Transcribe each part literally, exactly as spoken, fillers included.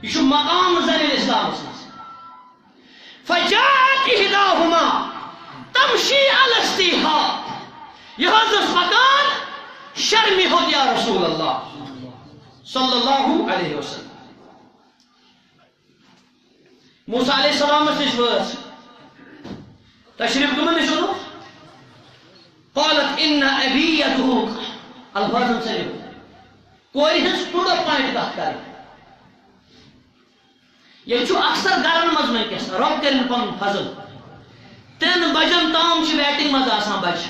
یہِ چھُ مقام زنہِ اسلامس منٛز۔ فجاءت احداهما تمشي على استحياء۔ یہِ حظ ٲس پکان شرمہِ ہوت یا رسول اللہ صلی اللہ علیہ وسلم۔ موسیٰ علیہ السلامس نِش وٲژ۔ تشریف کٕمن نِش اوٚنُکھ؟ قالت ان ابي يدعوك۔ الفاظن سۭتۍ۔ کورِ ہٕنٛز to the point کتھ کرٕنۍ۔ ییٚتہِ چھُ اکثر گرن منٛز وٕنکیٚس، رۄب کٔرِن پنُن فضل۔ ترٛٮ۪ن بجن تام چھِ waiting منٛز آسان بچہِ۔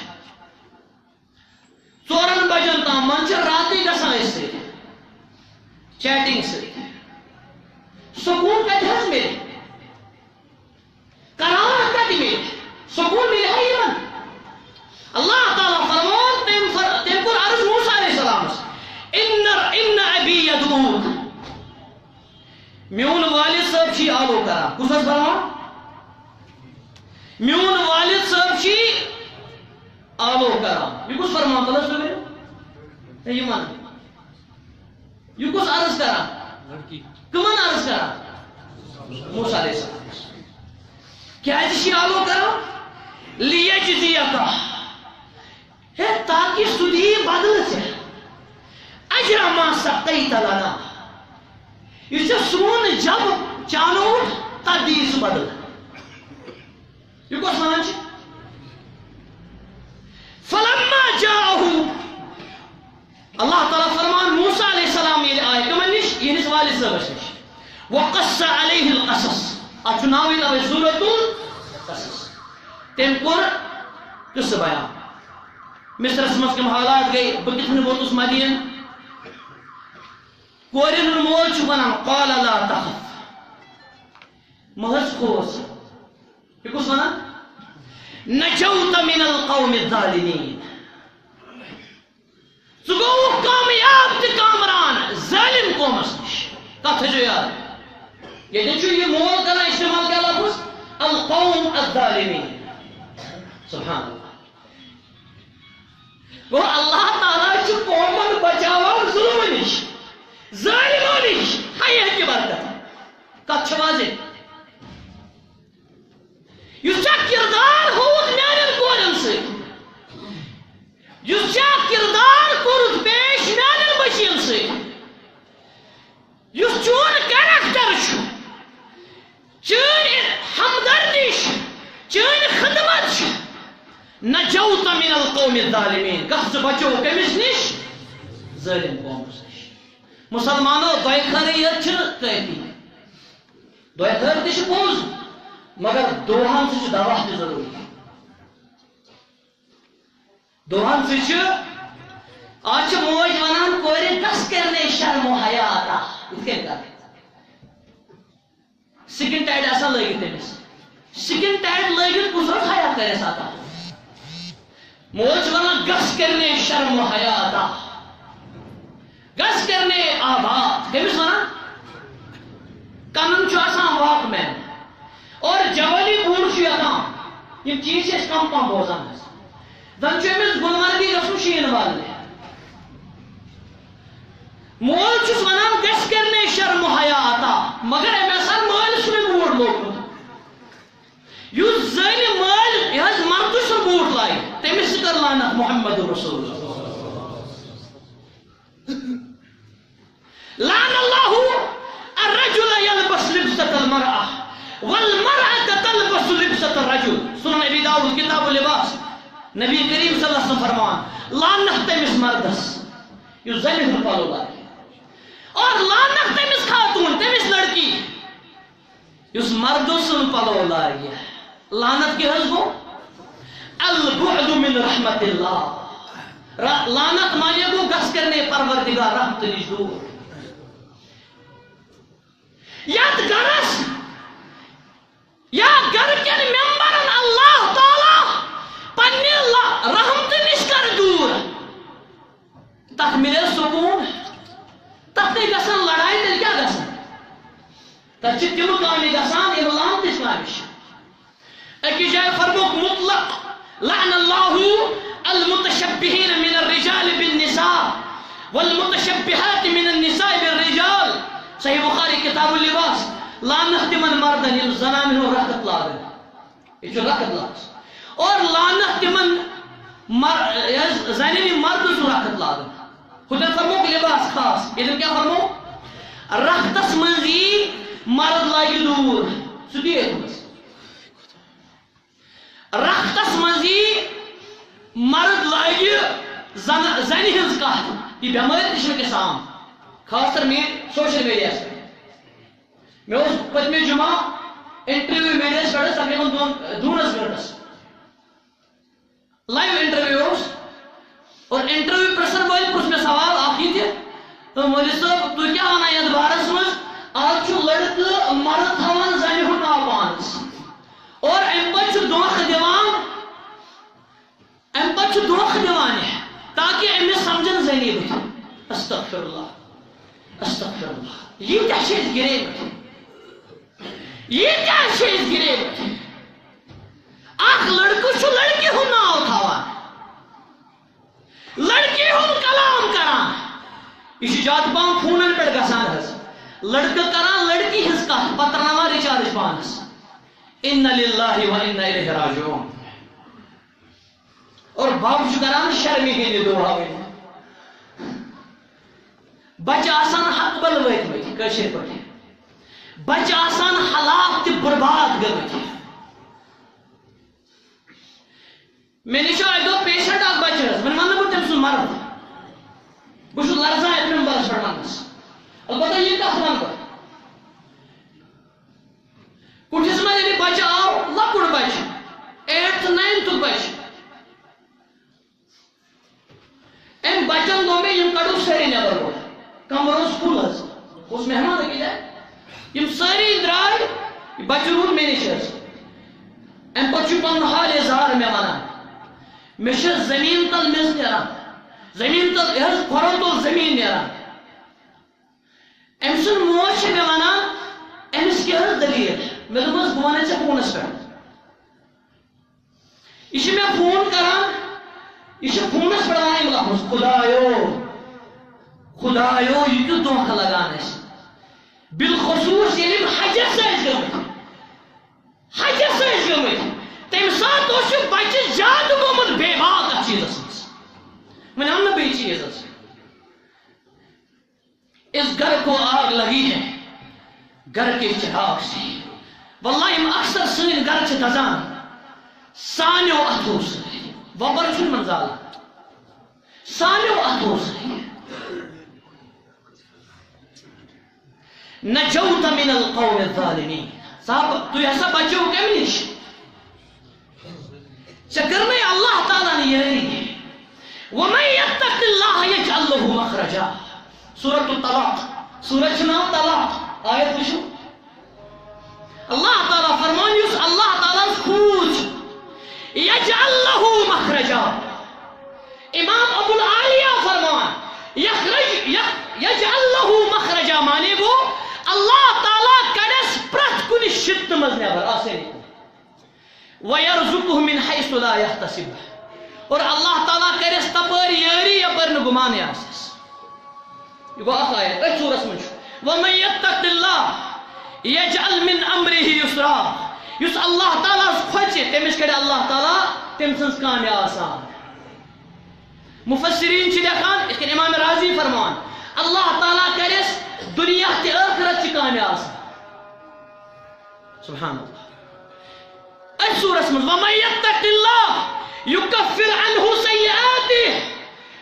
ژورن بجن تام، منٛزٕ چھِ راتٕے گژھان أسۍ سۭتۍ، chatting سۭتۍ۔ سکوٗن کتہِ حظ میلہِ؟ قرار کتہِ میلہِ؟ سکوٗن میلہِ ہا یِمن؟ اللہ تعالیٰ فرمان، تٔمۍ فر-، تٔمۍ کوٚر عرض موسیٰ علیہ السلامس، ان، ان ابی یدعوک۔ میون والد صٲب چھی آلو کران۔ کُس حظ فرمان؟ میون والد صٲب چھی آلو کران۔ یہِ کُس فرمان؟ تَلہٕ حظ تُہۍ ؤنِو۔ ہے، یہِ وَن۔ یہِ کُس عرض کران؟ لڑکی۔ کٕمن عرض کران؟ موسیٰ علیہ السلام۔ کیازِ چھی آلو کران؟ لیجزیک۔ ہے، تاکہ سُہ دِیہِ بدلہٕ ژےٚ۔ اجر ما سقیت لنا۔ یُس ژےٚ سون جب چانووُتھ، تتھ دِیہِ سُہ بدلہٕ۔ یہِ کۄس ونان چھِ؟ فلما جاءه، اللہ تعالیٰ فرمان، موسیٰ علیہ السلام ییٚلہِ آے کٕمن نِش؟ یِہنٛدِس والد صٲبس نِش۔ وقص علیہ القصص۔ اتھ چھُ ناوٕے توے سورۃ القصص۔ تٔمۍ کوٚر قصہٕ بیان۔ مصرس منٛز کٕم حالات گٔے، بہٕ کِتھ کٔنۍ ووتُس مدین۔ کورِ ہُنٛد مول چھُ ونان، قال لا تخف۔ مہ حظ کھوژ۔ یہِ کُس ونان؟ نجوت من القوم الظالمین۔ ژٕ گوٚوُکھ کامیاب تہٕ کامران ظٲلِم قومس نِش۔ کتھ تھٲیزیو یاد۔ ییٚتٮ۪ن چھُ یہِ مول کران استعمال کیٛاہ لفظ؟ القوم الظالمین۔ سبحان اللہ۔ گوٚو اللہ تعالیٰ چھُ قومن بچاوان ظلمہٕ نِش، ظٲلمو نِش۔ ہا، یہِ ہیٚکہِ برکت۔ کتھ چھِ واضح؟ یُس ژےٚ کردار ہووُتھ میانٮ۪ن کورٮ۪ن سۭتۍ، یُس ژےٚ کردار کوٚرُتھ پیش میانٮ۪ن بچین سۭتۍ، یُس چون character چھُ، چٲنۍ ہمدردی چھِ، چٲنۍ خدمت چھِ، نجوت من القوم الظالمین، گژھ ژٕ بچو کٔمِس نِش؟ ظٲلِم قومس نِش۔ مسلمانو، دۄیہِ خٲرٕے یٲژ چھِنہٕ کٲفی۔ دۄیہِ خٲر تہِ چھِ پوٚز، مگر دُعاہن سۭتۍ چھُ دوا تہِ ضروٗری۔ دُعاہن سۭتۍ چھُ، آز چھِ موج ونان، کورِ گژھ کرنے شرم و حیا عطا۔ یِتھ کٔنۍ کر۔ Skin tight آسان لٲگِتھ تٔمِس۔ Skin tight لٲگِتھ کُس حظ حیا کرٮ۪س عطا؟ مول چھُ ونان، گژھ کرنے شرم و حیا عطا۔ گژھ کرنے آباد۔ کٔمِس ونان؟ کنن چھُ آسان Walkman۔ اور جوالی بوٗٹ چھُ یَتان۔ یِم چیٖز چھِ أسۍ کم کم بوزان حظ۔ زن چھُ أمِس گُلمرگی گژھُن شیٖنہٕ والنہِ۔ مول چھُس ونان، گژھ کرنے شرم و حیا عطا، مگر أمۍ ہسا مٲلۍ سُنٛد بوٗٹ لوگمُت۔ یُس زٔنۍ مٲلۍ، یہِ حظ مردٕ سُنٛد بوٗٹ لاگہِ، تٔمِس تہِ کٔر لعنت محمد رسول۔ لعن الله الرجل يلبس لبسة المرأة والمرأة تلبس لبسة الرجل۔ سنن ابی داؤد، کتاب اللباس۔ نبی کریم صلی اللہ علیہ وسلم فرمان، لعنت تٔمِس مردس یُس زنہِ ہُنٛد پلو لاگہِ، اور لعنت تٔمِس خاتوٗن، تٔمِس لڑکی یُس مردٕ سُنٛد پلو لاگہِ۔ لعنت کیٛاہ حظ گوٚو؟ البعد من رحمت اللہ۔ را-، لعنت معنی گوٚو گژھ کرنے پروردگار رحمت نِش دوٗر۔ یتھ گرس یا گرٕ کٮ۪ن ممبرن اللہ تعالیٰ پننہِ لا-، رحمتہٕ نِش کر دوٗر، تتھ مِلے سکوٗن۔ تتھ نَے گژھن لڑایہِ، تیٚلہِ کیٛاہ گژھن؟ تتہِ چھِ تِم کامہِ گژھان، یِم لعنتٕچ کامہِ چھِ۔ أکِس جایہِ فرمووُکھ مطلق، لعن الله المتشبهين من الرجال بالنساء والمتشبهات من النساء بالرجال۔ صحیح بخاری کتاب اللباس، لعنت تمن مردن یم زنانن ہُنٛد رخت لاگن۔ یہ چھُ رخت لفظ۔ اور لعنت تمن مر-، یس زنن یم مردن سُنٛد رخت لاگن۔ ہُتن فرموک لباس خاص، ییٚتٮ۪ن کیٛاہ فرموک؟ رختس منٛز یی مرد لاگہِ دوٗر، سُہ تہِ ییٚتہِ منٛز۔ رختس منٛز یی مرد لاگہِ زن-، زنہِ ہٕنٛز کتھ۔ یہِ بٮ۪مٲرۍ تہِ چھِ وٕنکیٚس عام، خاص کر می-، سوشل میڈیاہس پٮ۪ٹھ۔ مےٚ اوس پٔتمہِ جمعہ انٹرویو میڈیاہس پٮ۪ٹھ، تقریباً دۄن، دوٗنس گٲنٛٹس لایو انٹرویو اوس۔ اور انٹرویو پرژھن وٲلۍ پرژھ مےٚ سوال اکھ یہِ تہِ، دوٚپُن، "مولوی صٲب، تُہۍ کیٛاہ ونان یتھ بارس منٛز؟ آز چھُ لڑکہٕ مرد تھاوان زنہِ ہُنٛد ناو پانس، اور امہِ پتہٕ چھُ دھوکہٕ دِوان، امہِ پتہٕ چھُ دھوکہٕ دِوان یہِ، تاکہِ أمِس سمجھن زنی بٕتھِ۔" استغفر اللہ، استغفر اللہ، یہِ کیٛاہ چھِ أسۍ گِریمٕتۍ؟ یہِ کیٛاہ چھِ أسۍ گِریمٕتۍ؟ اکھ لڑکہٕ چھُ لڑکی ہُنٛد ناو تھاوان، لڑکی ہُنٛد کلام کران۔ یہِ چھُ زیادٕ پہم فونن پٮ۪ٹھ گژھان حظ۔ لڑکہٕ کران لڑکی ہٕنٛز کتھ، پتہٕ ترناوان ریچارج پانس۔ انا للہ و انا الیہ راجعون۔ اور بب چھُ کران شرمہِ ہٕنٛدِ دُعا وۄنۍ۔ بچہٕ آسان حق بل وٲتمٕتۍ کٲشِر پٲٹھۍ۔ بچہٕ آسان ہلاک تہٕ برباد گٔمٕتۍ۔ مےٚ نِش آو اَکہِ دۄہ پیشنٹ اکھ بچہٕ حظ، وۄنۍ وَنہٕ نہٕ بہٕ تٔمۍ سُنٛد مرض۔ بہٕ چھُس لرزان اَتہِ مٮ۪مبرس پٮ۪ٹھ وَننَس۔ البتہ یہِ کَتھ وَنہٕ بہٕ۔ کُٹھِس منٛز ییٚلہِ بچہٕ آو، لۄکُٹ بچہٕ، ایٹتھ ناینتھُک بچہٕ، أمۍ بچن دوٚپ مےٚ، "یِم کڑو سٲری نٮ۪بر کُن۔" کمرٕ اوس full حظ، اوس مہمان أکِس جایہِ۔ یِم سٲری درٛاے، یہِ بچہٕ روٗد مےٚ نِش حظ۔ اَمہِ پتہٕ چھُ پنُن حال اظہار مےٚ ونان۔ مےٚ چھِ زٔمیٖن تل میٚژ نیران، زٔمیٖن تل، یہِ حظ کھۄرو تل زٔمیٖن نیران۔ أمۍ سٕنٛز موج چھِ مےٚ ونان، "أمِس کیٛاہ حظ دٔلیٖل؟" مےٚ دوٚپمَس، "بہٕ وَنَے ژےٚ فونَس پٮ۪ٹھ۔" یہِ چھِ مےٚ فون کران، یہِ چھِ فونَس پٮ۪ٹھ وَنان یِم لفظ، "خدایو، خدایو، یہِ کیُتھ دھوکہ لگان اَسہِ۔" بالخصوص ییٚلہِ یِم حجس ٲسۍ گٔمٕتۍ، حجس ٲسۍ گٔمٕتۍ، تَمہِ ساتہٕ اوس یہِ بچہٕ زیادٕ گوٚمُت بے باک اَتھ چیٖزَس منٛز۔ وۄنۍ اَنہٕ نہٕ بیٚیہِ چیٖز حظ۔ اس گھر کو آگ لگی ہے، گھر کے چراغ سے۔ واللہ، یِم اکثر سٲنۍ گرٕ چھِ دزان، سانیو اَتھو سۭتۍ۔ وۄپر چھُنہٕ یِمن زالان، سانیو اَتھو سۭتۍ۔ نجوت من القوم الظالمین۔ صاحب، تُہۍ ہسا بچو کَمہِ نِش؟ ژےٚ کٔرنَے اللہ تعالیٰ ہن یٲری۔ ومن یتق اللہ یجعل لہ مخرجا۔ سورۃ الطلاق، سورہ چھِ ناو طلاق، آیت وٕچھِو۔ اللہ تعالیٰ فرمان، یُس اللہ تعالیٰ ہس کھوٗژ چھُ، یجعل لہ مخرجا۔ امام ابو العالیہ فرمان، یخرج، یخ-، یجعل لہ مخرجا، معنی گوٚو، اللہ تعالیٰ کڑٮ۪س پرٛٮ۪تھ کُنہِ شِدتہٕ منٛز نٮ۪بر، آسٲنی۔ وَيَرْزُقْهُ مِنْ حَيْثُ لَا يَحْتَسِبُ۔ اور اللہ تعالیٰ کرٮ۪س تپٲرۍ یٲری یپٲرۍ نہٕ گُمانٕے آسٮ۪س۔ یہِ گوٚو اکھ آیت، أتھۍ سورس منٛز چھُ، وَمَن يَتَّقِ اللَّهَ يَجْعَلْ مِنْ أَمْرِهِ يُسْرًا۔ یُس اللہ تعالیٰ ہس کھۄژِ، تٔمِس کرِ اللہ تعالیٰ تٔمۍ سٕنٛز کامہِ آسان۔ مفسرین چھِ لیکھان، یِتھ کٔنۍ امام رازی فرمان، اللہ تعالیٰ کرٮ۪س دنیا تہِ ٲخرت چہِ کامہِ آسان۔ سبحان اللہ۔ أتھۍ سورس منٛز، وَمَن يَتَّقِ اللَّهَ يُكَفِّرْ عَنْهُ سَيِّئَاتِهِ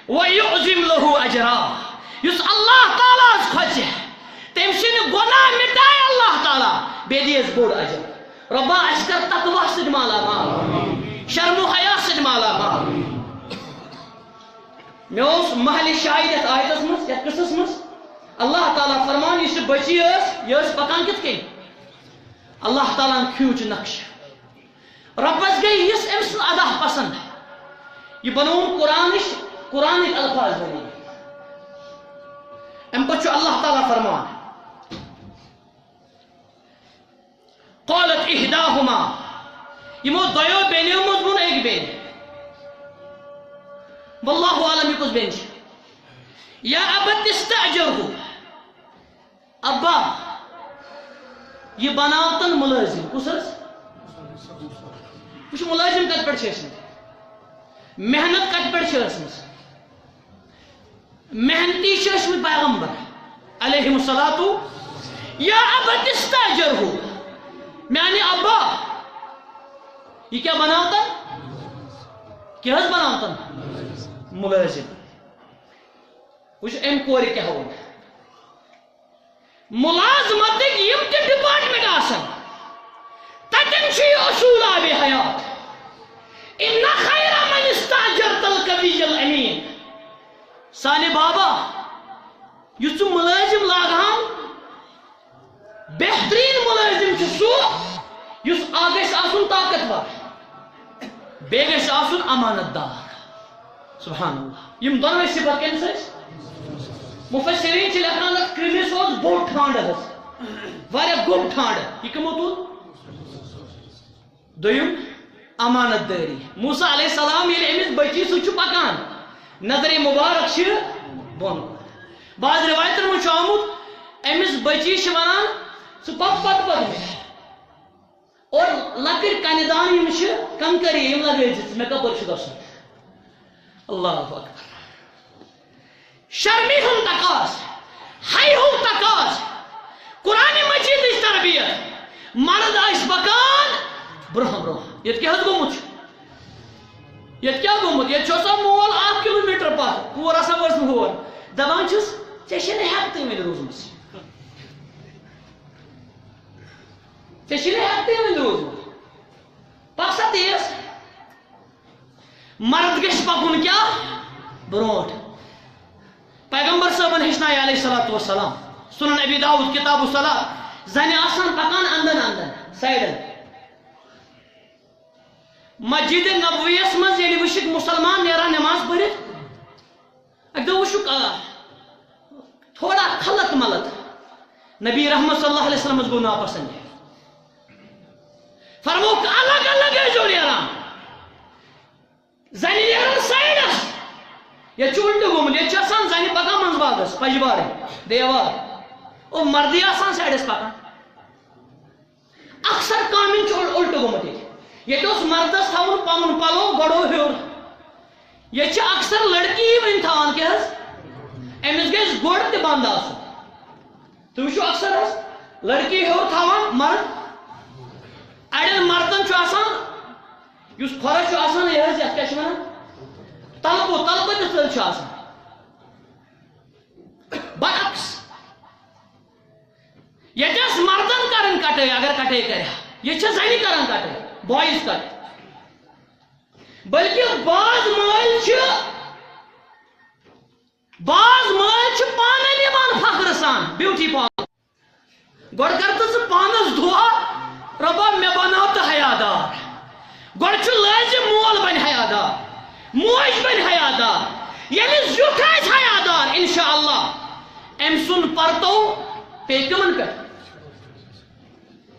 وَيُعْظِمْ لَهُ أَجْرًا۔ یُس اللہ تعالیٰ ہس کھۄژِ، تٔمۍ سٕنٛدۍ گۄناہ مِٹایہِ اللہ تعالیٰ، بیٚیہِ دِیس بوٚڑ اجر۔ رۄبا، اَسہِ کر تقویٰ سۭتۍ مالا مال، شرم و حیا سۭتۍ مالا مال۔ مےٚ اوس محلِ شاہد یتھ آیتس منٛز، یتھ قصس منٛز، اللہ تعالیٰ فرمان، یُس یہِ بچی ٲس، یہِ ٲس پکان کِتھ کٔنۍ؟ اللہ تعالیٰ ہن کھیوٗچ نقشہٕ۔ رۄبس گٔے یِژھ أمۍ سٕنٛز ادا پسنٛد، یہِ بنووُن قرآنٕچ، قرآنٕکۍ الفاظ بنٲوِتھ۔ اَمہِ پتہٕ چھُ اللہ تعالیٰ فرمان، قالت احداهما، یِمو دۄیو بیٚنیو منٛز ووٚن أکۍ بیٚنہِ، واللہ اعلم یہِ کُس بیٚنہِ چھِ، یا ابت استأجره، ابا، یہِ بناوتن مُلٲزِم۔ کُس حظ؟ وٕچھ، مُلٲزِم کتہِ پٮ۪ٹھ چھِ ٲسمٕتۍ؟ محنت کتہِ پٮ۪ٹھ چھِ ٲسمٕژ؟ محنتی چھِ ٲسمٕتۍ پیغمبر علیہم الصلوۃ۔ یا ابت استاجرہ، میانہِ ابا، یہِ کیٛاہ بناوتن؟ کیٛاہ حظ بناوتن؟ مُلٲزِم۔ وٕچھ، أمۍ کورِ کیٛاہ ووٚن۔ مُلازمتٕکۍ یِم تہِ ڈپارٹمنٹ آسن، تتٮ۪ن چھُ یہِ اصوٗل آبِ حیات۔ ان خیر من استاجرت القوی الامین۔ سانہِ بابا، یُس ژٕ مُلٲزِم لاگہٕ ہن، بہتریٖن مُلٲزِم چھُ سُہ یُس اکھ گژھِ آسُن طاقتور، بیٚیہِ گژھِ آسُن امانت دار۔ سبحان اللہ۔ یِم دۄنوَے صفت کٔمِس ٲسۍ؟ مفسرین چھِ لیکھان، اَتھ کرٛہنِس اوس بوٚڑ ٹھانٛڈٕ حظ، واریاہ گوٚب ٹھانٛڈٕ۔ یہِ کٕمو تُل؟ دوٚیُم، امانت دٲری۔ موسیٰ علیہ السلام ییٚلہِ أمِس بٔچی سۭتۍ چھُ پکان، نظرِ مبارک چھِ بۄن۔ بعض رِوایتن منٛز چھُ آمُت، أمِس بٔچی چھِ ونان، "ژٕ پکھ پتہٕ پتہٕ مےٚ۔" اور لۄکٕٹۍ کنہِ دان یِم چھِ، کنکری یِم لگٲوِتھ، مےٚ کپٲرۍ چھُ گژھُن؟ اللہ اکبر۔ شرمہِ ہُنٛد تقاض، حیہُک تقاض، قرآن مجیدٕچ تربیت۔ مرد ٲسۍ پکان برونٛہہ برونٛہہ۔ ییٚتہِ کیٛاہ حظ گوٚمُت چھُ؟ ییٚتہِ کیٛاہ گوٚمُت؟ ییٚتہِ چھُ آسان مول اکھ کلوٗمیٹر پتھ، کوٗر آسان وٲژمٕژ ہور۔ دپان چھُس، "ژےٚ چھے نہٕ ہٮ۪کتھٕے وۄنۍ روٗزمٕژ۔" ژےٚ چھُے نہٕ ہٮ۪کتھٕے وۄنۍ روٗزمُت۔ پکھ سا تیز۔ مرد گژھِ پکُن کیٛاہ؟ برونٛٹھ۔ پیغمبر صٲبن ہیٚچھنایہِ علیہ الصلوۃ والسلام۔ سنن ابی داؤد کتاب الصلاۃ۔ زنہِ آسان پکان اندن اندن، سایڈن۔ مسجد نبویس منٛز ییٚلہِ وٕچھِکھ مُسلمان نیران نماز پٔرِتھ، اَکہِ دۄہ وٕچھُکھ، آ، تھوڑا خلط ملط۔ نبی رحمت صلی اللہ علیہ وسلمس گوٚو ناپسند۔ فرمووُکھ، الگ الگ ٲسۍزیو نیران۔ زنہِ نیران سایڈس۔ ییٚتہِ چھُ الٹہٕ گوٚمُت، ییٚتہِ چھِ آسان زنہِ پکان منٛز باغس، پجہِ بارٕنۍ، دیوار۔ او، مردٕے آسان سایڈس پکان۔ اکثر کامٮ۪ن چھُ اُل-، اُلٹہٕ گوٚمُت ییٚتہِ۔ ییٚتہِ اوس مردس تھاوُن پنُن پلو گۄڈو ہیوٚر۔ ییٚتہِ چھِ اکثر لڑکی یہِ وۄنۍ تھاوان کیٛاہ حظ؟ أمِس گژھِ گۄڈٕ تہِ بنٛد آسُن۔ تُہۍ وٕچھِو اکثر حظ، لڑکی ہیوٚر تھاوان مرد۔ اڑٮ۪ن مردن چھُ آسان، یُس کھۄرس چھُ آسان، یہِ حظ، یتھ کیٛاہ چھِ ونان؟ تلبہٕ، تلبہٕ تہِ تھٔج چھُ آسان۔ برعکس۔ ییٚتہِ ٲس مردن کران کٹٲے، اگر کٹٲے کرِ ہا۔ ییٚتہِ چھِ زنہِ کران کٹٲے، boys cut۔ بلکہِ بعض مٲلۍ چھِ، بعض مٲلۍ چھِ پانَے نِوان فخرٕ سان beauty parlour۔ گۄڈٕ کر تہٕ ژٕ پانس دُعا، "رۄبا، مےٚ بناو تہٕ حیادار۔" گۄڈٕ چھُ لٲزِم مول بنہِ حیادار، موج بنہِ حیادار۔ ییٚلہِ زیُٹھ آسہِ حیادار، انشاءاللہ أمۍ سُنٛد پرتو پیٚیہِ کٕمن پٮ۪ٹھ؟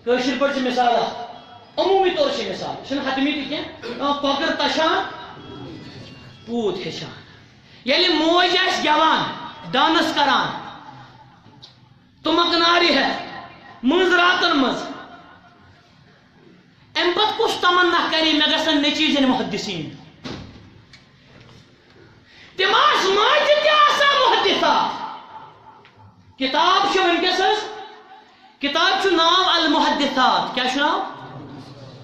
کٲشِر پٲٹھۍ چھِ مثال اکھ، عموٗمی طور چھِ مثال، چھِنہٕ حتمی تہِ کینٛہہ۔ آ، کۄکٕر تَشان، پوٗت ہیٚچھان۔ ییٚلہِ موج آسہِ گٮ۪وان، dance کران، تُمبکھ نارِ ہٮ۪تھ، مٲنٛزِ راتن منٛز، اَمہِ پتہٕ کُس تمنا کرِ، مےٚ گژھن نیٚچی زٮ۪نۍ محدثین؟ تِم آسہٕ ماجہِ تہِ آسان محدثات۔ کتاب چھِ وٕنکیٚس حظ، کتاب چھُ ناو المحدثات۔ کیٛاہ چھُ ناو؟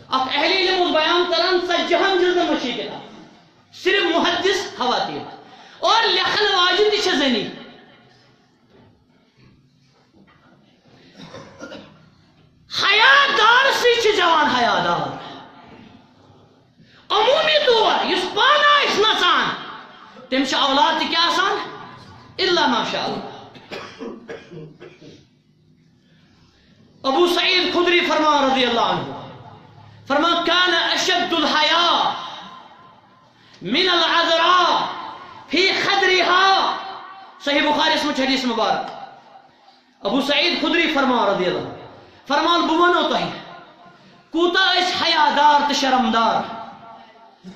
اکھ اہل علم اوس بیان کران، ژتجی ہن جلدن منٛز چھِ یہِ کتاب۔ صرف محدث خواتین۔ اور لیکھن واجہِ تہِ چھِ زنی۔ حیادار سۭتۍ چھِ زٮ۪وان حیادار۔ عموٗمی طور یُس پانہٕ آسہِ نژان، تٔمِس چھِ اولاد تہِ کیٛاہ آسان؟ الا ماشاء اللہ۔ ابو سعید خدری فرمان رضی اللہ عنہ، فرمان، "کان اشد الحیاء من العذراء فی خدرها۔" صحیح بخاری یس منٛز چھُ حدیث مبارک۔ ابو سعید خدری فرمان رضی اللہ عنہ، فرمان، بہٕ وَنو تۄہہِ، کوٗتاہ ٲسۍ حیادار تہٕ شرمدار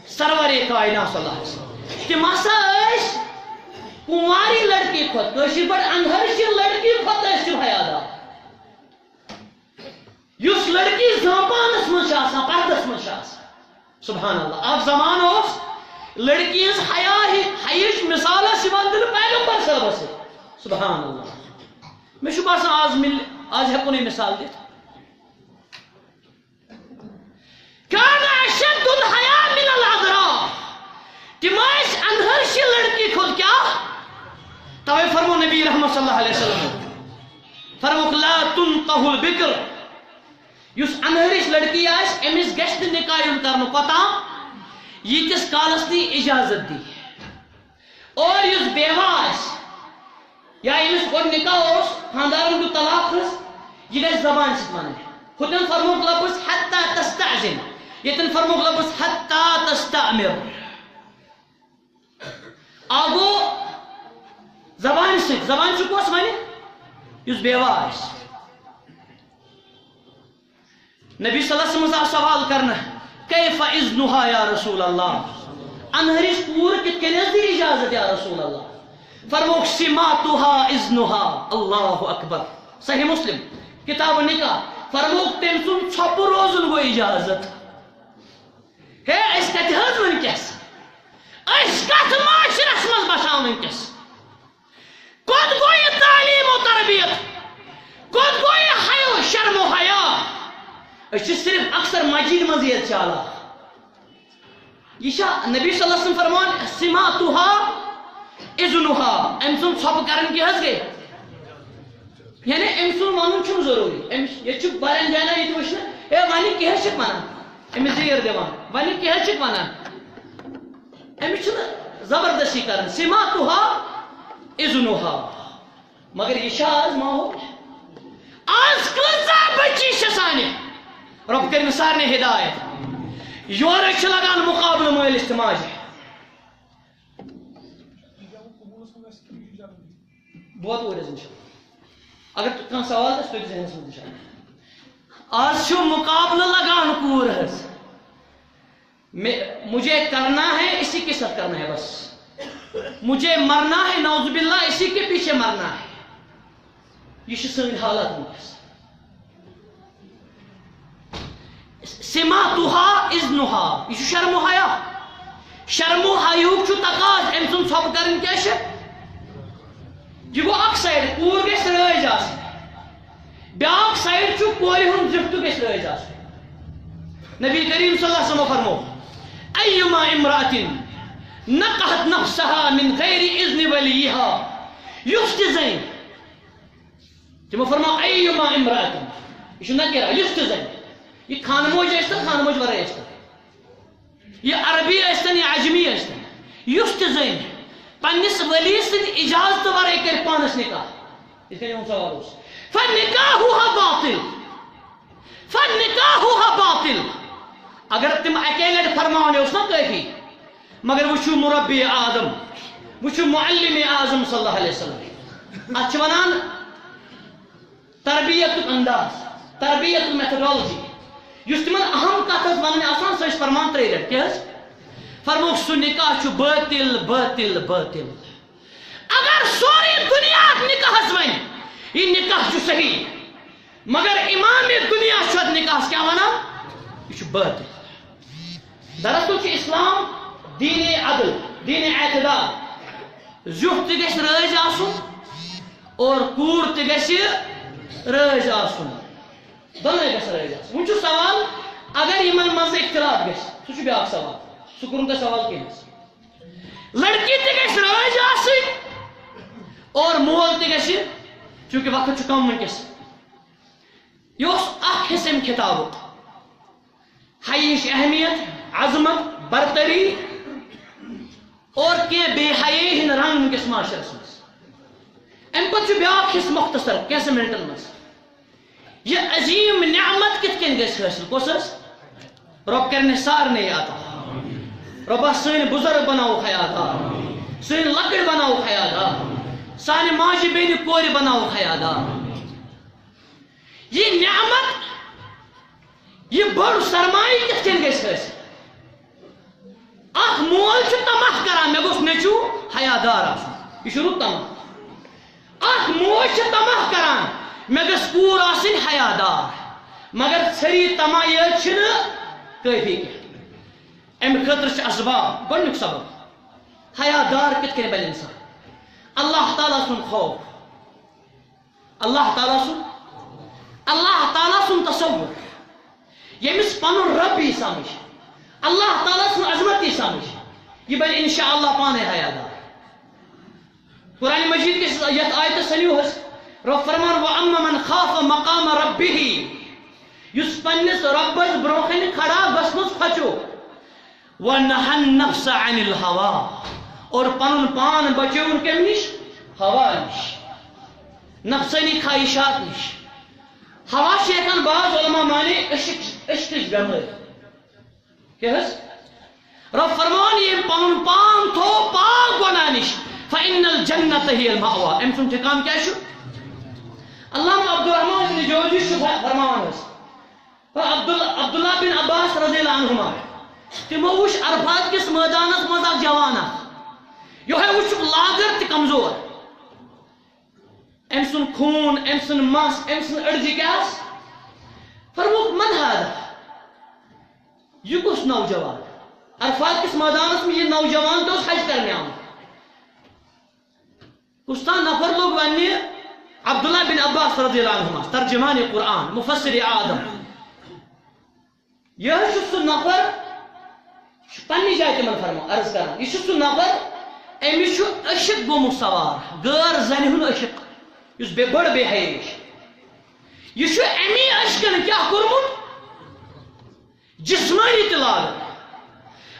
سرورِ کائنات صلی اللہ علیہ وسلم۔ تِم ہسا ٲسۍ کُنواری لڑکی کھۄتہٕ، کٲشِر پٲٹھۍ اندہرشہِ لڑکی کھۄتہٕ ٲسۍ تِم حیا دار۔ یُس لڑکی زامپانس منٛز چھِ آسان، پردس منٛز چھِ آسان۔ سبحان اللہ۔ اکھ زمانہٕ اوس، لڑکی ہٕنٛز حیا ہی، حیِچ مثال ٲس یِوان دِنہٕ پیغمبر صٲبس سۭتۍ۔ سبحان اللہ۔ مےٚ چھُ باسان، آز مِلہِ، آز ہٮ۪کو نہٕ یہِ مثال دِتھ۔ کان اشد الحیا من العذراء۔ تِم ٲسۍ اندہرشہِ لڑکی کھۄتہٕ کیٛاہ؟ توے فرمو نبی رحمت صلی اللہ علیہ وسلم، فرموکھ، لا تنکح البکر۔ یُس اندہرِش لڑکی آسہِ، أمِس گژھِ نہٕ نکاح یُن کرنہٕ کوٚتام، ییٖتِس کالس نہٕ یہِ اجازت دی۔ اور یُس بیوہ آسہِ، یا ییٚمِس گۄڈٕ نکاح اوس، خاندارن دیُت طلاق حظ، یہِ گژھِ زبانہِ سۭتۍ ونٕنۍ۔ ہُتٮ۪ن فرمووُکھ لفظ حتی تستأذن، ییٚتٮ۪ن فرمووُکھ لفظ حتی تستأمر۔ اکھ گوٚو زبانہِ سۭتۍ، زبانہِ سۭتۍ کۄس ونہِ؟ یُس بیوہ آسہِ۔ نبی صلی اللہ علیہ وسلم آو سوال کرنہٕ، کیف اذنها یا رسول اللہ؟ انہرِس کوٗر کِتھ کٔنۍ حظ دی اجازت یا رسول اللہ؟ فرموکھ، سماتها اذنها۔ اللہ اکبر۔ صحیح مسلم کتاب نکاح۔ فرموکھ، تٔمۍ سُنٛد ژھۄپہٕ روزُن گوٚو اجازت۔ ہے، أسۍ کتہِ حظ وٕنکیٚس؟ أسۍ کتھ معاشرس منٛز بسان وٕنکیٚس؟ کوٚت گوٚو یہِ تعلیٖم و تربیت؟ کوٚت گوٚو یہِ حیا، شرم و حیا؟ أسۍ چھِ صرف اکثر مسجد منٛز ییٚتہِ چالاک۔ یہِ چھا نبی صلی اللہ علیہ وسلم فرمان، سماتها اذنها، أمۍ سُنٛد ژھۄپہٕ کرٕنۍ کیٛاہ حظ گٔے؟ یعنی أمۍ سُنٛد وَنُن چھُنہٕ ضروٗری۔ أمِس، ییٚتہِ چھُ واریاہَن جایَن یہِ تہِ وٕچھنہٕ، ہے، وَنہِ کیٛاہ حظ چھِکھ وَنان؟ أمِس زیٖر دِوان، وَنہِ کیٛاہ حظ چھِکھ وَنان؟ أمِس چھُنہٕ زبردستی کَرٕنۍ۔ سماتها اذنها۔ مگر یہِ چھا آز ماحول؟ آز کۭژاہ بٔچی چھِ سانہِ؟ رۄب کٔرِن سارنٕے ہدایت۔ یورٕ چھِ لگان مُقابلہٕ مٲلِس تہٕ ماجہِ۔ بہٕ واتہٕ اوٗرۍ حظ اِنشاءاللہ۔ اگر کانٛہہ سوال آسہِ، تُہۍ تہِ ذہنَس منٛز اِنشاءاللہ۔ آز چھُ مُقابلہٕ لگان کوٗر حظ۔ میں، مجھے کرنا ہے، اسی کے ساتھ کرنا ہے بس۔ مجھے مرنا ہے، نعوذ باللہ، اسی کے پیچھے مرنا ہے۔ یہِ چھِ سٲنۍ حالت وٕنکیٚس۔ سماتها اذنها، یہِ چھُ شرم و حیا۔ شرم و حیاہُک چھُ تقاضہٕ، أمۍ سُنٛد ژھۄپہٕ کَرٕنۍ کیٛاہ چھِ؟ یہِ گوٚو اکھ سایڈ، کوٗر گژھِ رٲضۍ آسٕنۍ۔ بیٛاکھ سایڈ چھُ کورِ ہُنٛد زیُٹھ تہِ گژھِ رٲضۍ آسُن۔ نبی کریم صلی اللہ علیہ وسلم فرمو، ایما امرأة نکحت نفسها من غیر اذن ولیها، یُس تہِ زٔنۍ، تِمو فرمو، ایما امرأة، یہِ چھُ نکرہ، یُس تہِ زٔنۍ، یہِ خانہٕ موج ٲسۍ تن، خانہٕ موج ورٲے ٲسۍ تن، یہِ عربی ٲسۍ تن یا عجمی ٲسۍ تن، یُس تہِ زٔنۍ پننِس ولی سٕنٛدِ اجازتہٕ ورٲے کرِ پانس نکاح، یِتھ کٔنۍ یِہُنٛد سوال اوس، فنکاحها باطل، فنکاحها باطل۔ اگر تِم اکے لٹہِ فرماوان اوس نا کٲفی، مگر وٕچھِو مربی اعظم، وٕچھِو معلم اعظم صلی اللہ علیہ وسلم۔ اتھ چھِ ونان تربیتُک انداز، تربیتُک methodology۔ یُس تِمن اہم کتھ ٲس ونٕنۍ آسان، سۄ ٲسۍ فرمان ترٛیٚیہِ لٹہِ۔ کیٛاہ حظ؟ فرموکھ، سُہ نکاح چھُ باطل، باطل، باطل۔ اگر سورُے دُنیا اتھ نکاحس ونہِ، یہِ نکاح چھُ صحیح، مگر امام دنیا چھُ اتھ نکاحس کیٛاہ ونان؟ یہِ چھُ باطل۔ دراصل چھُ اسلام دین عدل، دین اعتدال۔ زیُٹھ تہِ گژھِ رٲضۍ آسُن اور کوٗر تہِ گژھِ رٲضۍ آسُن۔ دۄنوَے گژھن رٲضۍ آسٕنۍ۔ وۄنۍ چھُ سوال، اگر یِمن منٛز اختلاف گژھِ، سُہ چھُ بیٛاکھ سوال۔ سُہ کوٚرُن تۄہہِ سوال کینٛہہ حظ۔ لڑکی تہِ گژھِ رٲضۍ آسٕنۍ اور مول تہِ گژھِ، چونکہ وقت چھُ کم وٕنکیٚس۔ یہِ اوس اکھ حصہٕ امہِ خطابُک۔ حیہٕچ اہمیت، عظمت، برتری اور کینٛہہ بے حیٲیی ہٕنٛدۍ رنگ وٕنکیٚس معاشرس منٛز۔ امہِ پتہٕ چھُ بیٛاکھ حصہٕ مختصر کینٛژن منٹن منٛز۔ یہِ عظیٖم نعمت کِتھ کٔنۍ گژھِ حٲصِل؟ کۄس حظ؟ رۄب کَرِ نہٕ سارنٕے عطا۔ رۄبا سٲنۍ بُزرگ بناوُکھ حیا دار، سٲنۍ لۄکٕٹۍ بناوُکھ حیا دار، سانہِ ماجہِ بیٚنہِ کورِ بناوُکھ حیا دار۔ یہِ نعمت، یہِ بٔڑ سرمایہِ کِتھ کٔنۍ گژھِ حٲصِل؟ اکھ مول چھُ طمع کران، مےٚ گوٚژھ نیٚچوٗ حیا دار آسُن۔ یہِ چھُ رُت طمع۔ اکھ موج چھِ طمع کران، مےٚ گٔژھ کوٗر آسٕنۍ حیا دار، مگر ژھٔری طمع یٲژ چھِنہٕ کٲفی کینٛہہ۔ اَمہِ خٲطرٕ چھِ اسباب۔ گۄڈٕنیُک سبب، حیا دار کِتھ کٔنۍ بنہِ انسان؟ اللہ تعالیٰ سُنٛد خوف، اللہ تعالیٰ سُنٛد، اللہ تعالیٰ سُنٛد تصور، ییٚمِس پنُن رب یی سمجھ، اللہ تعالیٰ سٕنٛز عظمت یی سمجھ، یہِ بنہِ انشاءاللہ پانے حیا دار۔ قرآن مجید کِس یتھ آیتس سنیو حظ، رب فرمان، "وَأَمَّا مَنْ خَافَ مَقَامَ رَبِّهِ"، یُس پننِس ربس برونٛہہ کنہِ کھڑا گژھنس کھوژیو، "وَنَهَا النَّفْسَ عَنِ الْهَوَىٰ"، اور پنُن پان بچٲوُن کمہِ نِش؟ ہوا نِش، نفسٲنی خواہشات نِش۔ ہوا چھِ ہٮ۪کان بعض علماء معنی عشق، عشقٕچ بٮ۪مٲرۍ۔ کیٛاہ حظ؟ رب فرمان، ییٚمۍ پنُن پان تھوٚو پاک گۄناہ نِش، "فَإِنَّ الْجَنَّةَ هِيَ الْمَأْوَىٰ"، أمۍ سُنٛد ٹھِکان کیٛاہ چھُ؟ علامہ عبدالرحمان ابن جوزی چھُ فرماوان حظ، عبداللہ، عبداللہ بن عباس رضی اللہ عنہما، تِمو وُچھ عرفات کِس مٲدانس منٛز اکھ جوان اکھ، یِہوٚے وُچھُکھ لاگر تہٕ کمزور۔ أمۍ سُنٛد خوٗن، أمۍ سُنٛد مَس، أمۍ سٕنٛز أڈجہِ کیٛاہ آسہٕ؟ فرمووُکھ، "من هذا؟" یہِ کُس نوجوان؟ عرفات کِس مٲدانس منٛز یہِ نوجوان تہِ اوس حج کرنہِ آمُت۔ کُس تام نفر لوٚگ وننہِ، عبداللہ بن عباس رضی اللہ عنہما، ترجمان قرآن، مفسر اعظم۔ یہِ حظ چھُ سُہ نفر، چھُ پننہِ جایہِ تِمن فرما-، عرض کران۔ یہِ چھُ سُہ نفر، أمِس چھُ عشق گوٚمُت سوار، غٲر زنہِ ہُنٛد عشق، یُس بے-، بٔڑ بے حیٲیی چھِ۔ یہِ چھُ اَمی عشقن کیٛاہ کوٚرمُت؟ جسمٲنی تہِ لاگان۔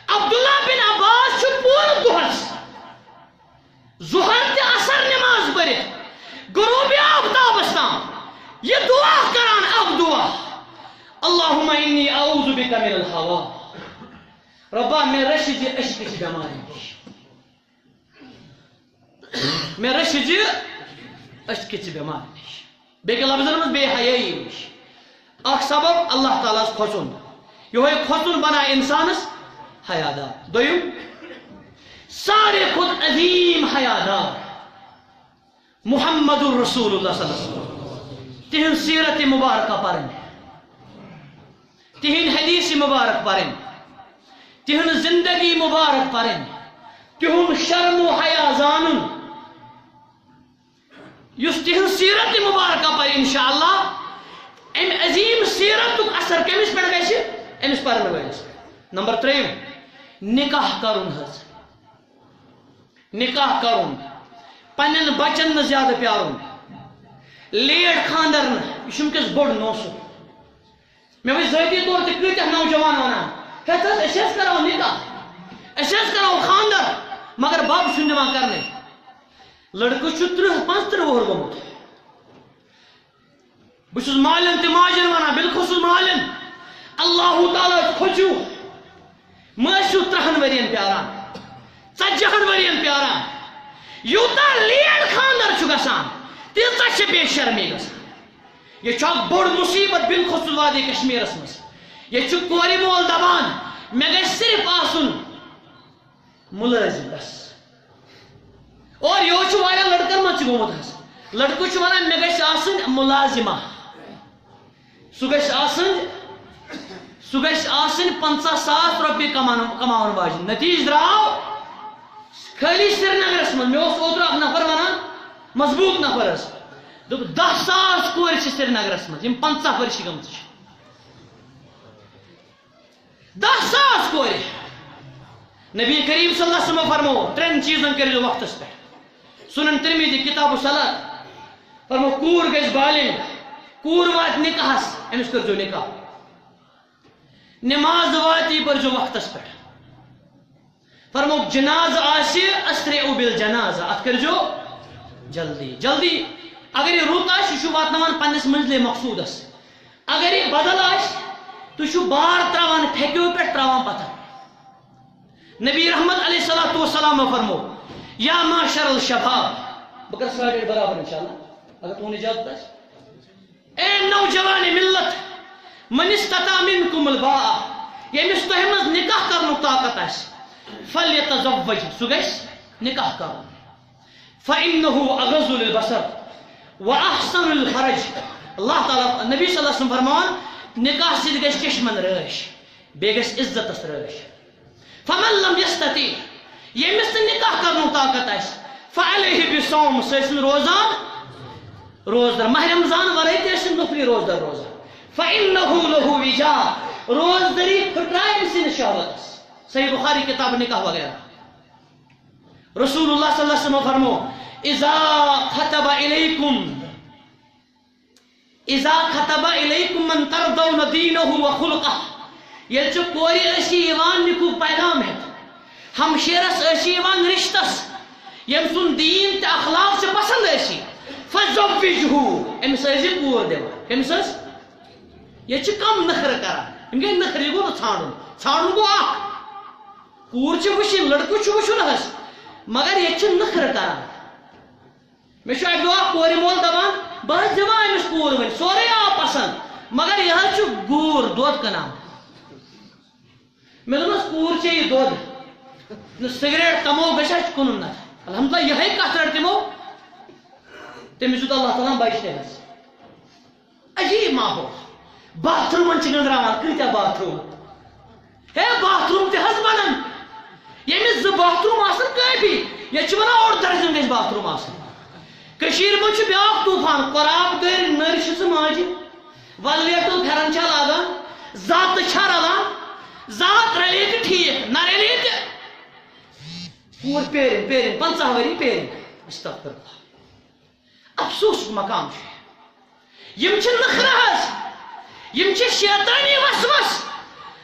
عبداللہ بن عباس چھُ پوٗرٕ دۄہس ظہر تہٕ عصر نماز پٔرِتھ غروب آفتابس تام یہِ دعا کران، اکھ دعا، "اللہم انی اعوذ بک من الہوا"، رۄبا، مےٚ رٔچھِ زِ عشقٕچ بٮ۪مارِ نِش، مےٚ رٔچھِ زِ عشقٕچ بٮ۪مارِ نِش، بیٚکہِ لفظن منٛز بے حیٲیی نِش۔ اکھ سبب اللہ تعالیٰ ہس کھوژُن۔ یِہوٚے کھوژُن بنایہِ انسانس حیا دار۔ دوٚیِم، ساروی کھۄتہٕ عظیٖم حیا دار محمد رسول اللہ صلی اللہ علیہ وسلم۔ تِہنٛز سیرت مبارکہ پرٕنۍ، تِہنٛدۍ حدیث مبارک پرٕنۍ، تِہنٛز زندگی مبارک پرٕنۍ، تِہُنٛد شرم و حیا زانُن۔ یُس تِہنٛز سیرت مبارکہ پرِ، انشاءاللہ، امہِ عظیٖم سیرتُک اثر کٔمِس پٮ۪ٹھ گژھِ؟ أمِس پرن وٲلِس پٮ۪ٹھ۔ نمبر ترٛیٚیِم، نکاح کرُن حظ۔ نکاح کرُن، پننٮ۪ن بچن نہٕ زیادٕ پیارُن، لیٹ خاندر نہٕ، یہِ چھُ وٕنکیٚس بوٚڑ نوسُک۔ مےٚ وٕچھ ذٲتی طور تہِ کۭتیاہ نوجوان ونان، "ہیتھ حظ، أسۍ حظ کرو نکاح، أسۍ حظ کرو خاندر، مگر بب چھُنہٕ دِوان کرنہٕ۔" لڑکہٕ چھُ ترٕٛہ پانٛژترٕٛہ وُہُر گوٚمُت۔ بہٕ چھُس مالٮ۪ن تہٕ ماجٮ۪ن ونان، بالخصوص مالٮ۪ن، اللہ تعالیٰ ہس کھوژِو، مہ ٲسِو ترٛہن ؤرین پیاران، ژتجی ہن ؤرین پیاران۔ یوٗتاہ لیٹ خاندر چھُ گژھان، تیٖژاہ چھِ بے شرمی گژھان۔ یہِ چھُ اکھ بوٚڑ مصیبت، بالخصوص وادی کشمیرس منٛز۔ ییٚتہِ چھُ کورِ مول دپان، "مےٚ گژھِ صرف آسُن مُلٲزِم بس۔" اور یہِ چھُ واریاہ لڑکن منٛز تہِ گوٚمُت حظ۔ لڑکہٕ چھُ ونان، "مےٚ گژھِ آسٕنۍ مُلازِمہ، سُہ گژھِ آسٕنۍ، سُہ گژھِ آسٕنۍ پنٛژاہ ساس رۄپیہِ کمان-، کماون واجِنۍ۔" نتیجہٕ درٛاو خٲلی سرینگرس منٛز۔ مےٚ اوس اوترٕ اکھ نفر ونان، مضبوٗط نفر حظ، دوٚپ، "دَہ ساس کورِ چھِ سرینگرس منٛز، یِم پنٛژاہ ؤرشہِ گٔمژٕ چھِ۔" دَہ ساس کورِ۔ نبی کریم صلی اللہ علیہ وسلم فرمو، ترٛٮ۪ن چیٖزن کٔرِو وقتس پٮ۪ٹھ۔ سنن ترمذی، کتاب الصلاۃ، فرمو، کوٗر گژھِ بالغ، کوٗر واتہِ نکاحس، أمِس کٔرۍزیو نکاح۔ نماز واتہِ، یہِ پٔرۍزیو وقتس پٮ۪ٹھ۔ فرمو، جنازٕ آسہِ، اسرعوا بالجنازہ، اتھ کٔرۍزیو جلدی، جلدی۔ اگر یہِ رُت آسہِ، یہِ چھُ واتناوان پننِس منزلِ مقصودس۔ اگر یہِ بدل آسہِ، تُہۍ چھِو بار تراوان پھیٚکیو پٮ۪ٹھ تراوان پتھر۔ نبی رحمت علیہ الصلوۃ والسلام فرمو، یا معشر الشباب، بہٕ کرٕ ساڑِ ٲٹھِ برابر انشاءاللہ، اگر تُہُنٛد اجازت آسہِ۔ اے نوجوان ملت، من استطاع منکم الباء، ییٚمِس تۄہہِ منٛز نکاح کرنُک طاقت آسہِ، فلیتزوج، سُہ گژھِ نکاح کرُن۔ فإنه أغض للبصر وأحسن للفرج۔ اللہ تعالیٰ، نبی صلی اللہ علیہ وسلم فرمان، نکاح سۭتۍ گژھِ چشمن رٲچھ، بیٚیہِ گژھِ عزتس رٲچھ۔ فمن لم يستطع، ییٚمِس نہٕ نکاح کرنُک طاقت آسہِ، فعليه بالصوم، سُہ ٲسِن روزان، روزدار، ماہ رمضان ورٲے تہِ ٲسِن نفلی روزدار روزان۔ فإنه له وجاء، روزدٲری پھٹرایہِ أمۍ سٕنٛدِس شہوتس۔ صحیح بخاری کتاب نکاح وغیرہ۔ رسول اللہ صلی اللہ علیہ وسلم فرمو، اذا خطب الیکم، اذا خطب الیکم من ترضون دینہ و خلقہ، ییٚلہِ ژےٚ کورِ ٲسی یِوان نِکُک پیغام ہٮ۪تھ، ہمشیرس ٲسی یِوان رشتس، ییٚمۍ سُنٛد دیٖن تہٕ اخلاق ژےٚ پسند ٲسی، فزوجہو، أمِس ٲسۍ زِ کوٗر دِوان۔ کٔمِس ٲس؟ ییٚتہِ چھِ کم نخرٕ کران، یِم گٔے نخرٕ، یہِ گوٚو نہٕ ژھانڈُن، ژھانڈُن گوٚو اکھ، کوٗر چھِ وٕچھِنۍ، لڑکہٕ چھُ وٕچھُن حظ، مگر ییٚتہِ چھِ نخرٕ کران۔ مےٚ چھُ اَکہِ دۄہ اَکھ کورِ مول دَپان، بہٕ حظ دِمہٕ أمِس کوٗر وۄنۍ، سورُے آو پَسنٛد، مگر یہِ حظ چھُ گوٗر دۄد کٕنان۔ مےٚ دوٚپمَس، کوٗر چیٚیہِ دۄد، نہٕ سِگریٹ تَمو گژھِ اَسہِ کٕنُن نہ۔ الحمدللہ، یِہوٚے کَتھ رٔٹ تِمو، تٔمِس دیُت اللہ تعالیٰ ہَن بَچہِ تٔمِس۔ عجیٖب ماحول۔ باتھ روٗمَن چھِ گٔنٛزراوان، کۭتیٛاہ باتھ روٗم۔ ہے، باتھ روٗم تہِ حظ بَنَن۔ ییٚمِس زٕ باتھ روٗم آسَن کٲفی۔ ییٚتہِ چھِ وَنان اوٚڑ درجن گژھِ باتھ روٗم آسُن۔ کٔشیٖرِ منٛز چھُ بیٛاکھ طوٗفان، قۄراب دٲرۍ نٔرۍ چھِ زٕ ماجہِ، وَلویٹُل پھٮ۪رَن چھا لاگان، زاتہٕ چھا رَلان، زات رَلے تہِ ٹھیٖک، نہ رَلے تہِ۔ کوٗر پیرِن، پیرِن، پنٛژاہ ؤری پیرِن۔ استغفر اللہ۔ افسوسُک مقام چھُ۔ یِم چھِ نخرٕ حظ، یِم چھِ شیطٲنی وسوس۔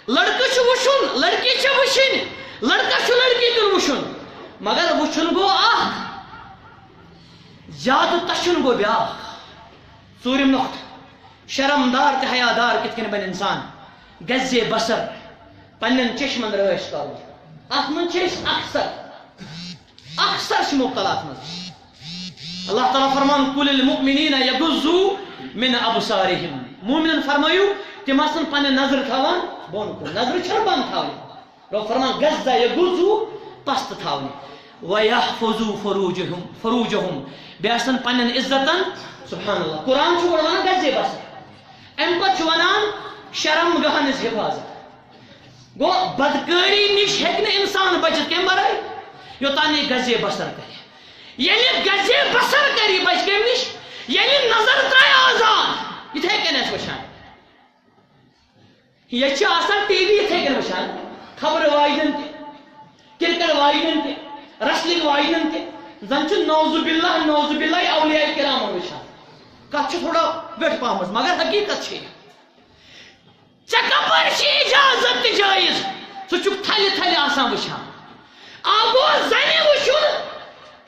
لڑکہٕ چھُ وٕچھُن، لڑکی چھِ وٕچھِنۍ، لڑکس چھُ لڑکی کُن وٕچھُن، مگر وٕچھُن گوٚو اکھ، زیادٕ تَشُن گوٚو بیٛاکھ۔ ژوٗرِم نۄقطہٕ، شرمدار تہٕ حیادار کِتھ کٔنۍ بنہِ انسان؟ گزے بصر، پننٮ۪ن چشمن رٲچھ کرُن۔ اتھ منٛز چھِ أسۍ اکثر، اکثر چھِ مبتلا اتھ منٛز۔ اللہ تعالیٰ فرمان، "قل للمؤمنین یغضوا من ابصارہم"، مومنن فرمٲیِو، تِم آسن پننہِ نظرِ تھاوان بۄن کُن، نظرِ چھنہٕ بۄن تھاونہِ۔ رۄب فرمان، "غض یغض"، پست تھاونہِ۔ "ویحفظوا فروجہم، فروجہم"، بیٚیہِ آسن پننٮ۪ن عزتن، سبحان اللہ۔ قرآن چھُ گۄڈٕ ونان گزے بصر، امہِ پتہٕ چھُ ونان شرم گاہن ہٕنٛز حفاظت۔ گوٚو، بدکٲری نِش ہیٚکہِ نہٕ انسان بٔچِتھ کمہِ ورٲے؟ یوٚتام یہِ گزے بصر کرِ۔ ییٚلہِ گزے بصر کرِ، یہِ بچہِ کمہِ نِش؟ ییٚلہِ نظر ترٛایہِ آزاد، یِتھے کٔنۍ آسہِ وٕچھان۔ ییٚتہِ چھِ آسان ٹی وی یِتھے کٔنۍ وٕچھان، خبرٕ واجنٮ۪ن تہِ، کرکٹ واجنٮ۪ن تہِ، ریسلنگ واجنٮ۪ن تہِ۔ زن چھُ نعوذ باللہ، نعوذ باللہ اولیاء کرامن وٕچھان۔ کتھ چھِ تھوڑا ویٹھ پہمتھ، مگر حقیقت چھِ یہِ۔ ژےٚ کپٲرۍ چھِ اجازت تہِ جٲیز؟ ژٕ چھُکھ تھلہِ تھلہِ آسان وٕچھان۔ آ گوٚو زنہِ وٕچھُن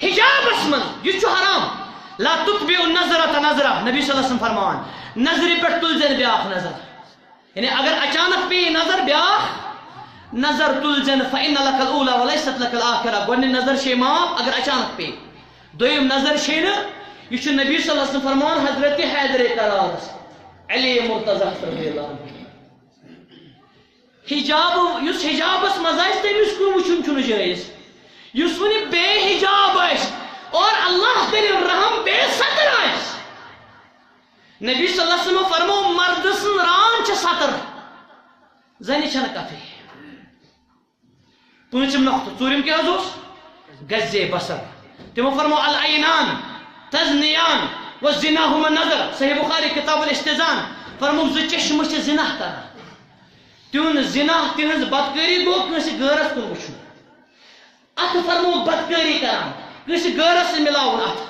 حجابس منٛز، یہِ چھُ حرام۔ "لا تتبع النظرة نظرة"، نبی صلی اللہ علیہ وسلم فرماوان، نظرِ پٮ۪ٹھ تُلزٮ۪ن بیٛاکھ نظر۔ یعنی اگر اچانک پیٚیہِ نظر بیٛاکھ نظر تُلزٮ۪ن، "فإن لك الأولى وليست لك الآخرة"، گۄڈٕنِچ نظر چھے معاف اگر اچانک پیٚیہِ۔ دوٚیِم نظر چھے نہٕ، یہِ چھُ نبی صلی اللہ علیہ وسلم فرمان حضرت حیدر کرارس، علی مرتضیٰ رضی اللہ عنہ۔ حجاب، یُس حجابس منٛز آسہِ، تٔمِس کُن وٕچھُن چھُنہٕ جٲیز۔ یُس وۄنۍ بے حجاب آسہِ اور اللہ کٔرِن رحم، بے ستر آسہِ۔ نبی صلی اللہ علیہ وسلمو فرمو، مردٕ سٕنٛز ران چھِ ستر، زنہِ چھنہٕ کتھٕے۔ پوٗنٛژِم نۄقطہٕ، ژوٗرِم کیٛاہ حظ اوس؟ گزے بصر۔ تِمو فرمو، "العینان تزنیان و زناہما النظر"، صحیح بخاری کتاب الاستئذان۔ فرمو، زٕ چشمہٕ چھِ زنا کران۔ تِہُنٛد زنا، تِہٕنٛز بدکٲری گوٚو کٲنٛسہِ غٲرس کُن وٕچھُن۔ اتھٕ فرمووُکھ بدکٲری کران، کٲنٛسہِ غٲرس سۭتۍ مِلاوُن اتھٕ۔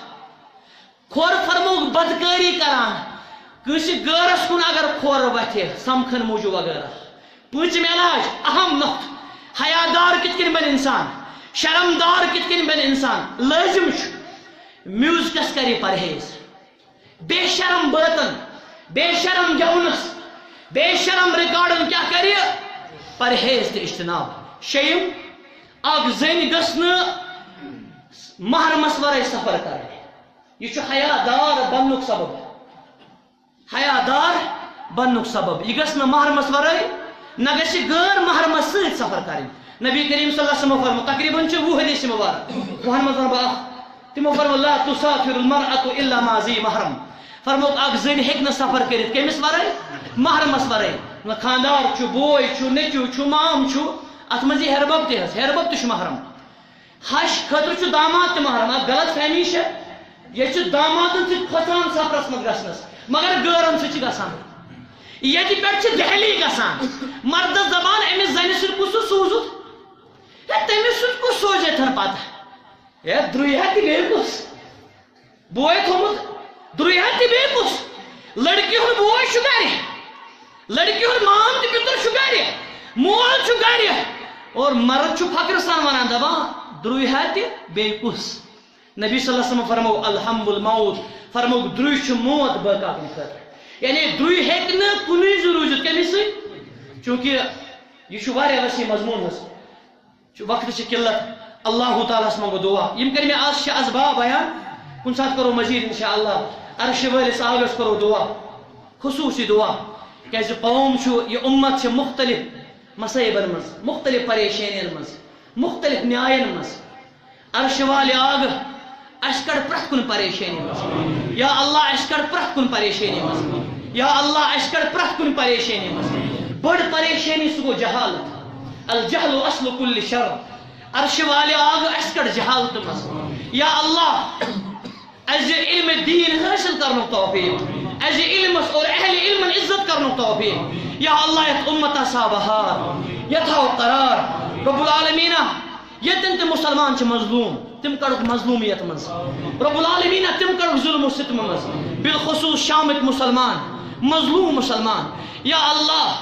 کھۄر فرمووُکھ بدکٲری کران، کٲنٛسہِ غٲرس کُن اگر کھۄر وتھِ، سمکھن موٗجوٗب وغیرہ۔ پوٗنٛژِم علاج، اہم نۄقطہٕ، حیادار کِتھ کٔنۍ بنہِ انسان، شرمدار کِتھ کٔنۍ بنہِ انسان۔ لٲزم چھُ، میوٗزکس کرِ پرہیز۔ بے شرم بٲتن، بے شرم گٮ۪ونس، بے شرم ریکارڈن کیٛاہ کرِ؟ پرہیز تہٕ اجتناب۔ شیٚیِم، اکھ زٔنۍ گٔژھ نہٕ محرمس ورٲے سفر کرٕنۍ۔ یہِ چھُ حیا دار بننُک سبب۔ حیا دار بننُک سبب۔ یہِ گٔژھ نہٕ محرمس ورٲے، نہ گژھِ غٲر محرمس سۭتۍ سفر کرٕنۍ۔ نبی کریم صلی اللہ علیہ وسلم فرمو، تقریباً چھِ وُہ حدیث مبارک، وُہن منٛز ونہٕ بہٕ اکھ۔ تِمو فرموو، "لا تسافر المرأة الا مع ذی محرم۔" فرمووُکھ، اکھ زٔنۍ ہیٚکہِ نہٕ سفر کٔرِتھ، کٔمِس ورٲے؟ محرمس ورٲے۔ نہ خاندار چھُ، بوے چھُ، نیٚچو چھُ، مام چھُ، اتھ منٛز یی ہیربب تہِ حظ، ہیربب تہِ چھُ محرم۔ ہش خٲطرٕ چھُ داماد تہِ محرم۔ اکھ غلط فہمی چھےٚ، ییٚتہِ چھُ دامادن سۭتۍ کھۄژان سفرس منٛز گژھنس، مگر غٲرن سۭتۍ چھِ گژھان۔ ییٚتہِ پٮ۪ٹھ چھِ دہلی گژھان، مردس دپان، أمِس زنہِ سۭتۍ کُس سوٗزُتھ؟ ہے، تٔمِس سۭتۍ کُس سوزِ ییٚتھن پتہٕ؟ ہے، درٛوے ہا تہِ بیٚیہِ کُس؟ بوے تھوٚمُت، درٛوے ہا تہِ بیٚیہِ کُس؟ لڑکی ہُنٛد بوے چھُ گرِ، لڑکی ہُنٛد مام تہٕ پِتُر چھُ گرِ، مول چھُ گرِ، اور مرد چھُ فخرٕ سان ونان، دپان، درٛوے ہا تہِ بیٚیہِ کُس؟ نبی صلی اللہ علیہ وسلم فرموو، "الحم الموت"، فرمووُکھ، درٛوے چھُ موت بٲقی کُنہِ خٲطرٕ۔ یعنی درٛوے ہیٚکہِ نہٕ کُنُے زُو روٗزِتھ، کٔمِس سۭتۍ؟ چوٗنٛکہِ یہِ چھُ واریاہ وسیع مضموٗن حظ۔ چھُ وقتٕچ قلت، اللہ تعالیٰ ہس منٛگو دعا۔ یِم کٔرۍ مےٚ آز شےٚ اسباب بیان، کُنہِ ساتہٕ کرو مزید انشاءاللہ۔ عرشہِ وٲلِس آگس کرو دعا، خصوٗصی دعا، کیازِ قوم چھُ، یہِ اُمت چھِ مختلف مصائبن منٛز، مختلف پریشٲنین منٛز، مختلف نیاین منٛز۔ عرشہِ والہِ آگہٕ، اسہِ کڑ پرٛٮ۪تھ کُنہِ پریشٲنی منٛز۔ یا اللہ، اسہِ کڑ پرٛٮ۪تھ کُنہِ پریشٲنی منٛز۔ یا اللہ، اسہِ کڑ پرٛٮ۪تھ کُنہِ پریشٲنی منٛز۔ بٔڑ پریشٲنی، سُہ گوٚو جہالت۔ الجہل اصل کل شر۔ عرشہِ والہِ آگہٕ، اسہِ کڑ جہالتہٕ منٛز۔ یا اللہ، اسہِ دِ علم دین حٲصِل کرنُک توفیق۔ اسہِ دِ علمس اور اہل علمن عزت کرنُک توفیق۔ یا اللہ، یتھ اُمتس ہاو بہار، یتھ ہاو قرار۔ رب العالمینہ، ییٚتٮ۪ن تہِ مُسلمان چھِ مظلوٗم، تِم کڑُکھ مظلوٗمیت منٛز۔ رب العالمینہ، تِم کڑُکھ ظلم و ستمہٕ منٛز۔ بالخصوص شامٕکۍ مُسلمان مظلوٗم مُسلمان۔ یا اللہ،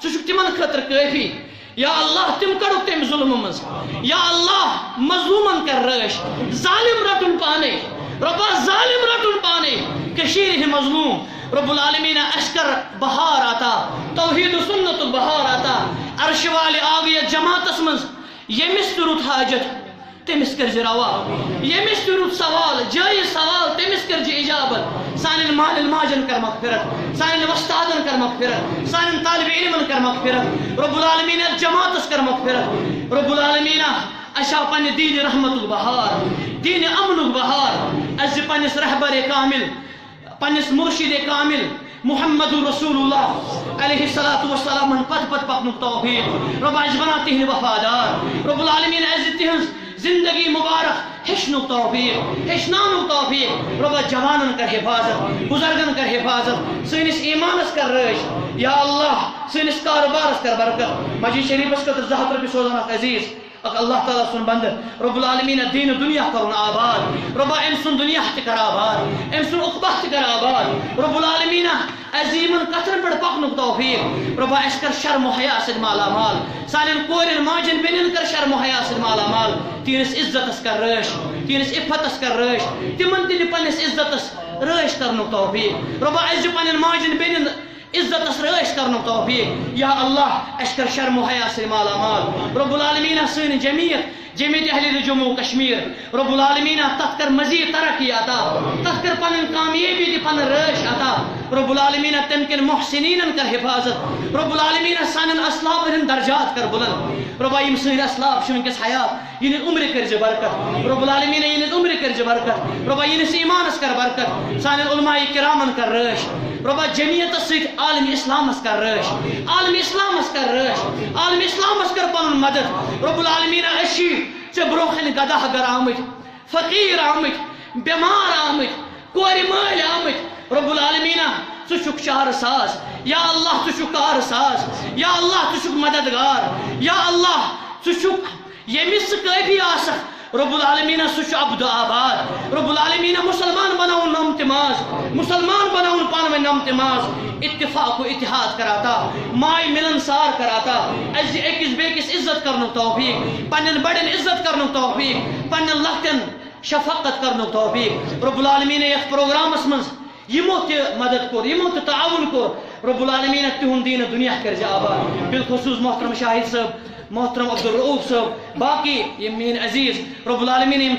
ژٕ چھُکھ تِمن خٲطرٕ کٲفی۔ یا اللہ، تِم کڑُکھ تَمہِ ظلمہٕ منٛز۔ یا اللہ، مظلوٗمن کر رٲچھ، ظالم رٹُن پانے۔ رۄبا، ظالم رٹُن پانے۔ کٔشیٖرِ ہٕنٛدۍ مظلوٗم، رب العالمینہ، اَسہِ کر بہار عطا، توحید و سنتُک بہار عطا۔ عرشہِ والہِ آگہٕ یتھ جماعتس منٛز ییٚمِس تہِ رُت حاجت، تٔمِس کٔرزِ روا۔ ییٚمِس تہِ رُت سوال، جٲیِز سوال، تٔمِس کٔرزِ اجابت۔ سانٮ۪ن مالٮ۪ن ماجن کر مغفرت، سانٮ۪ن وۄستادن کر مغفرت، سانٮ۪ن طالب علمن کر مغفرت۔ رب العالمین، یتھ جماعتس کر مغفرت۔ رب العالمین، اسہِ آو پننہِ دین رحمتُک بہار، دین امنُک بہار۔ اسہِ دِ پننِس رہبر کامل، پننِس مرشد کامل محمد رسول اللہ علیہ الصلوۃ والسلامن پتہٕ پتہٕ پکنُک توفیق۔ رۄبا، اسہِ بناو تِہنٛدۍ وفادار۔ رب العالمین، اسہِ دِ تِہنٛز زندگی مبارک ہیٚچھنُک توفیق، ہیٚچھناونُک توفیق۔ رۄبا، جوانن کر حفاظت، بزرگن کر حفاظت، سٲنِس ایمانس کر رٲچھ۔ یا اللہ، سٲنِس کارٕبارس کر برکت۔ مسجد شریفس خٲطرٕ زٕ ہتھ رۄپیہِ سوزان اکھ عزیز، اکھ اللہ تعالیٰ سُنٛد بندٕ۔ رب العالمین، دین و دنیا کرُن آباد۔ رۄبا، أمۍ سُنٛد دنیا تہِ کر آباد، أمۍ سُنٛد عقبہ تہِ کر آباد۔ رب العالمین، اسہِ دِ یِمن کتھن پٮ۪ٹھ پکنُک توفیق۔ رۄبا، اسہِ کر شرم و حیا سۭتۍ مالا مال۔ سانٮ۪ن کورٮ۪ن ماجن بیٚنٮ۪ن کر شرم و حیا سۭتۍ مالا مال۔ تِہنٛدِس عزتس کر رٲچھ، تِہنٛدِس عفتس کر رٲچھ۔ تِمن تہِ دِ پننِس عزتس رٲچھ کرنُک توفیق۔ رۄبا، اسہِ دِ پننٮ۪ن ماجن بیٚنٮ۪ن عزتس رٲچھ کرنُک توفیق۔ یا اللہ، اسہِ کر شرم و حیا سۭتۍ مالا مال۔ رب العالمین، سٲنۍ جمعیت، جمعیت اہل جموں و کشمیر، رب العالمین، تتھ کر مزید ترقی عطا، تتھ کر پنٕنۍ کامیٲبی تہِ پنٕنۍ رٲچھ عطا۔ رب العالمین، تمہِ کٮ۪ن محسنینن کر حفاظت۔ رب العالمین، سانٮ۪ن اسلافن ہٕنٛدۍ درجات کر بلند۔ رۄبا، یِم سٲنۍ اسلاف چھِ وٕنکیٚس حیات، یِہنٛز عمرِ کٔرزِ برکت۔ رب العالمین، یِہنٛز عمرِ کٔرزِ برکت۔ رۄبا، یِہنٛدِس ایمانس کر برکت۔ سانٮ۪ن علماء کرامن کر رٲچھ۔ رۄبا، جمعیتس سۭتۍ عالم اسلامس کر رٲچھ۔ عالم اسلامس کر رٲچھ۔ عالم اسلامس کر پنُن مدد۔ رب العالمین، أسۍ چھِ ژےٚ برونٛہہ کنہِ گداہ گر آمٕتۍ، فقیٖر آمٕتۍ، بٮ۪مار آمٕتۍ، کورِ مٲلۍ آمٕتۍ۔ رب العالمین، ژٕ چھُکھ چارٕ ساز۔ یا اللہ، ژٕ چھُکھ کارٕ ساز۔ یا اللہ، ژٕ چھُکھ مددگار۔ یا اللہ، ژٕ چھُکھ ییٚمِس ژٕ کٲفی آسکھ۔ رب العالمین، سُہ چھُ عبد آباد۔ رب العالمین، مسلمان بناوُن نم تہِ ماز، مسلمان بناوُن پانہٕ ؤنۍ نم تہِ ماز۔ اتفاق و اتحاد کر عطا، ماے ملنسار کر عطا۔ اسہِ دِ أکِس بیٚکِس عزت کرنُک توفیق، پننٮ۪ن بڑٮ۪ن عزت کرنُک توفیق، پننٮ۪ن لۄکٹٮ۪ن شفقت کرنُک توفیق۔ رب العالمین، یتھ پروگرامس منٛز یِمو تہِ مدد کوٚر، یِمو تہِ تعاون کوٚر، رب العالمین، تِہُنٛد دین دنیا کٔرزِ آباد۔ بالخصوص محترم شاہد صٲب، محترم عبدالرؤف صٲب، باقی یِم میٲنۍ عزیز، رب العالمین، یِم